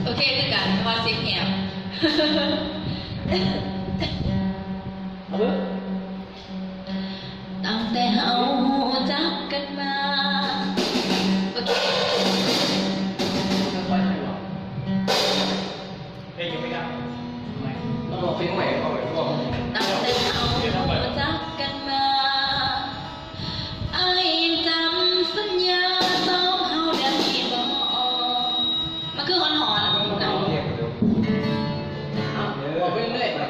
ໂອເຄຄືກັນ ເພາະວ່າເຈັບແຮງ. ເອົາເບິ່ງ. ຕັ້ງແຕ່ເຮົາຮູ້ຈັກກັນມາ. ໂອເຄ. ເພງຍັງບໍ່ດັບ. ເຮົາຮ້ອງເພງໃໝ່ກ່ອນເນາະ. ຕັ້ງແຕ່ເຮົາຮູ້ຈັກກັນມາ ອ້າຍຍັງຈຳສັນຍາສອງເຮົາໄດ້ບໍ່? ມັນຄືຮ້ອນໆນະ. ເອົາ ເວົ້າໄປເລື້ອຍ. ເຈົ້າ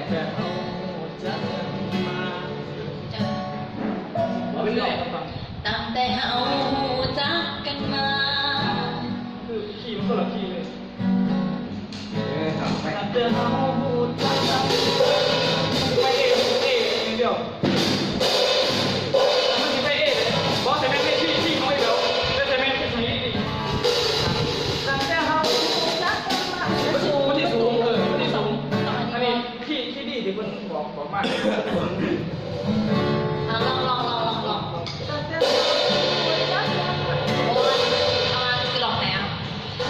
ເວົ້າໄປເລື້ອຍ. ຕັ້ງແຕ່ເຮົາຮູ້ຈັກກັນມາ ຄືຄີມັນຄົນລະຄີເລີຍ. ເອີ ເອົາໄປ. ຕັ້ງແຕ່ເຮົາຮູ້ຈັກກັນ ໄປເອ ເອ ເອດຽວ. ມັນຊິໄປເອ ບໍ່ ແຕ່ແມ່ນເຮັດທີ່ ທີ່ເຮົາເຮັດແລ້ວ ແຕ່ແມ່ນເຮັດທີ່ ທີ່. ຕັ້ງແຕ່ເຮົາຮູ້ຈັກກັນມາ ມັນສູງ ມັນຊິສູງ ເອີ ມັນຊິສູງ. ອັນນີ້ ຄີ ຄີດີທີ່ເພິ່ນບອກ ບອກມາ. ອ່ະ ລອງ ລອງ ລອງ ລອງ ລອງ. ໂອ້ຍ ເອົາ ຊິລອງໃຫ້.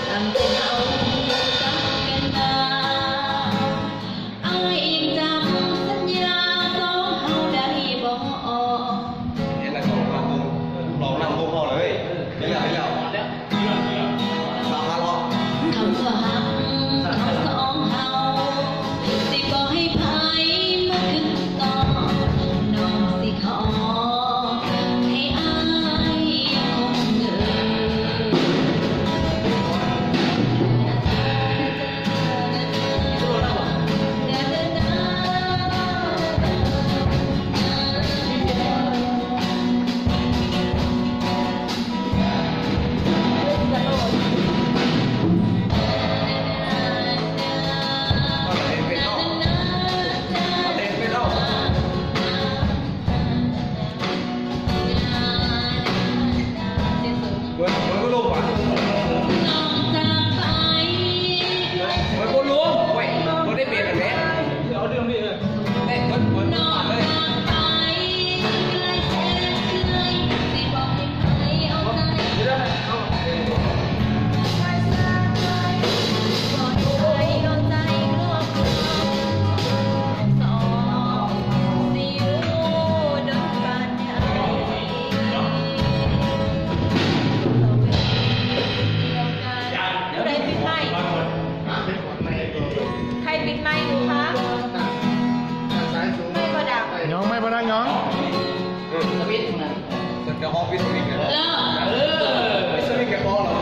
ຕັ້ງແຕ່ເຮົາຮູ້ຈັກກັນມາ ອ້າຍຈຳສັນຍາສອງເຮົາໄດ້ບໍ່? ເຮັດແລ້ວກໍລອງນຳໂຕເຮົາເລີຍ. ເຮັດແລ້ວ ເຮັດແລ້ວ. ສາມພັນເນາະ. ຄຳວ່າຮັກຂອງສອງເຮົາ ຊິບໍ່ໃຫ້ໃຜມາຂຶ້ນຕໍ່ ນ້ອງຊິຂໍໃຫ້ອ້າຍຄົງເດີ. ใครปิดไมค์อยู่คะ ไมค์บ่ดัง น้องไมค์บ่ดังน้อง เออ สวิตช์นั่น มันก็ฮอตวิดสวิงกัน เลิก เออ วิดสวิงกับพ่อเรา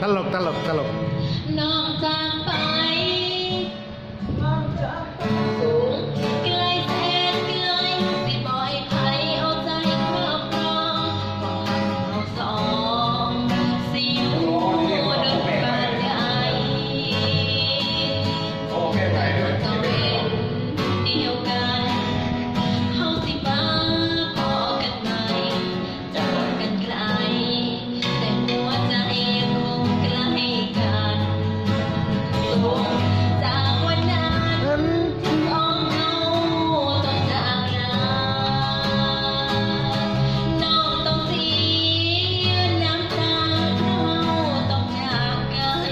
ตลก ตลก ตลก น้องจากไป สูง ไกลแสนไกล สิบ่ให้ไผเอาใจครอบครอง ความรักของเราสอง สิอยู่ดนปานใด ตะเวนเดียวกัน เฮาสิมาพ้อกันใหม่ จากกันไกล แต่หัวใจยังคงใกล้กัน จากวันนั้นถึงสองเฮาต้องจากลา น้องต้องเสียน้ำตา เฮาต้องจากกัน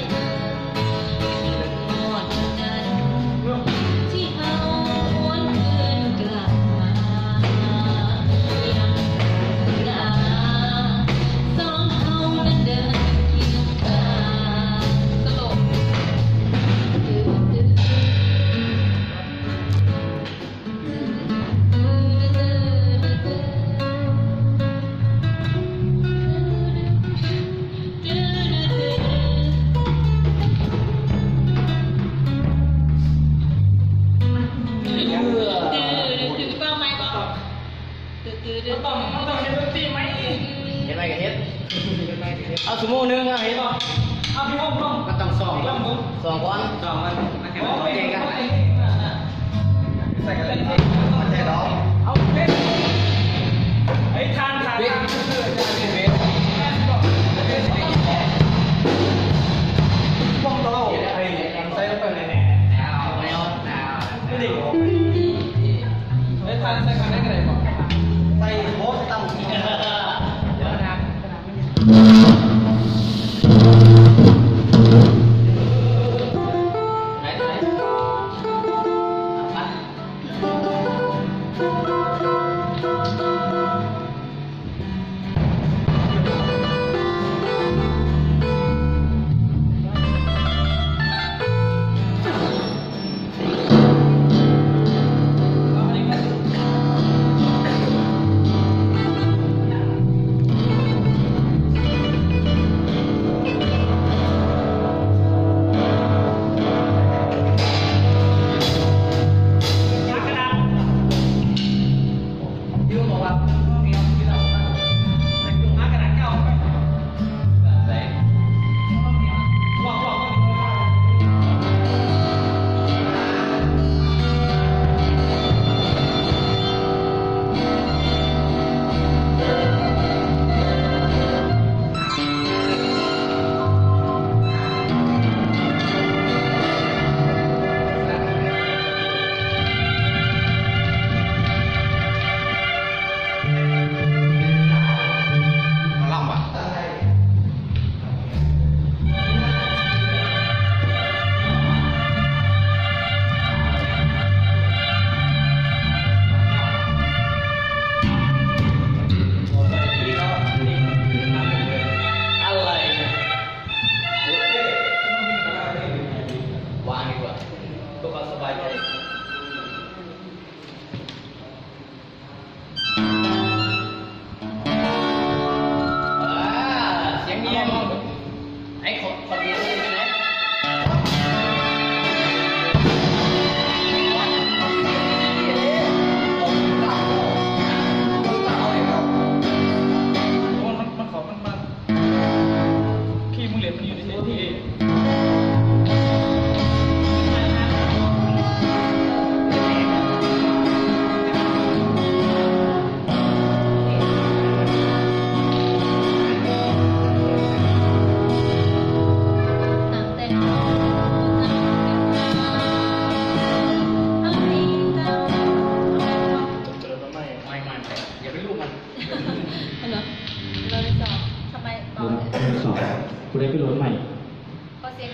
ต้อง ต้องเฮ็ดดนตรีใหม่ เฮ็ดใหม่ก็เฮ็ด เอาชั่วโมงหนึ่งอะ เฮ็ดบ่ เอาพี่ห้อง ห้อง มันต้องซ้อม ลองเบิ่ง ซ้อมก่อน ซ้อมมัน โอเคกัน ใส่กันเลย ใส่ดอก เอาเล่น ไอ้ทาน ทาน เล่น ทาน เล่น เล่น เล่น พวกเรา ไอ้ ใส่ลงไปเลย เอาแล้ว เอา ไม่ได้ ไอ้ทาน ใส่กันได้ไงบ่ ใส่โพสต์ตั้ง เดี๋ยวนะ เดี๋ยวนะ มันอยู่ เดี๋ยว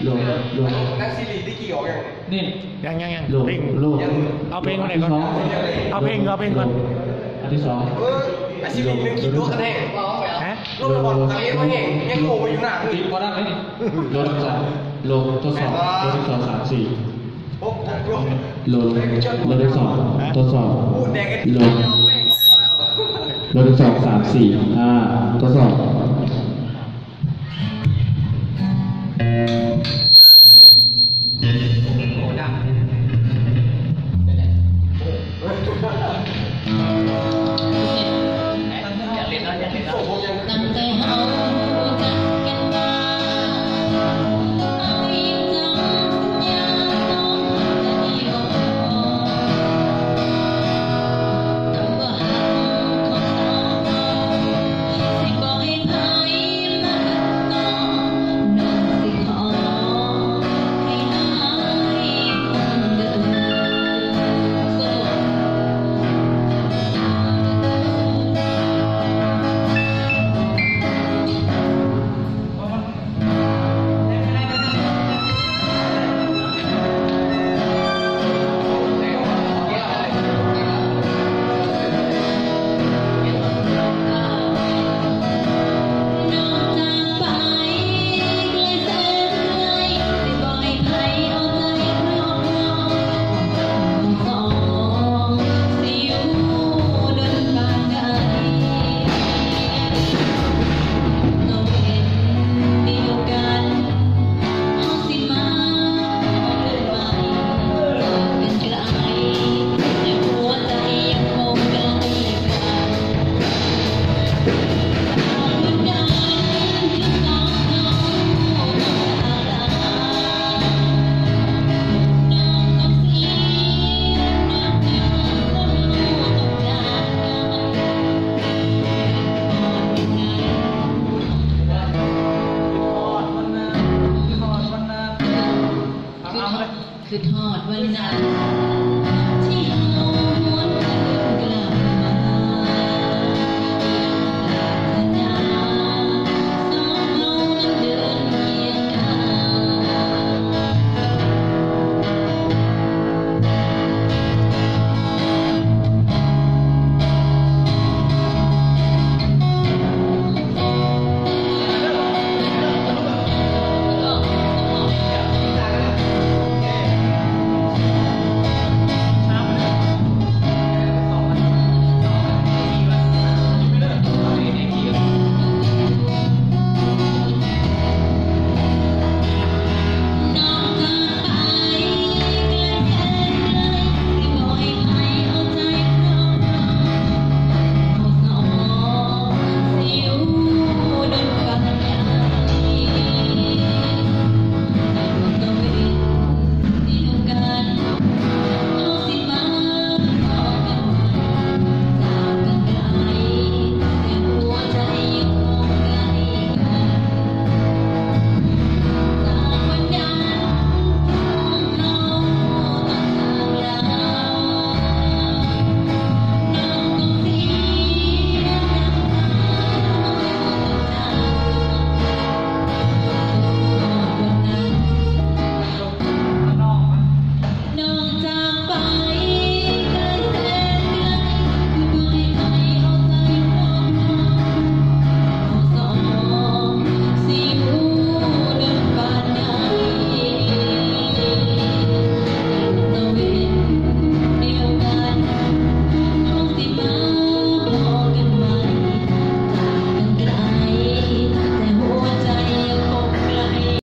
ໂຫຼດ ໂຫຼດ ນັກຊີຣີຕິກີອອກຍັງ? ນີ້ ຍັງ ຍັງ ຍັງ ໂຫຼດ ເພງ ໂຫຼດ ເອົາເພງກ່ອນ ເອົາເພງ ເອົາເພງກ່ອນ ໂຫຼດ ອັນທີສອງ ເອີ ອາຊີຣີໜຶ່ງຂີ້ຕົວະແທ້ ຮະ ລົງລະວັງ ຕັງເອງມາແຮງ ຍັງໂງ່ໄປຢູ່ໜ້າ ຕິດບໍ່ໄດ້ນີ້ ໂຫຼດສອງ ໂຫຼດ ທົດສອບ ໂຫຼດສອງ ສາມ ສີ່ ໂອ້ໂຫ ໂຫຼດ ໂຫຼດສອງ ທົດສອບ ໂຫຼດ ໂຫຼດສອງ ສາມ ສີ່ ຫ້າ ທົດສອບ. ຄື ຄືທອດວັນນັ້ນ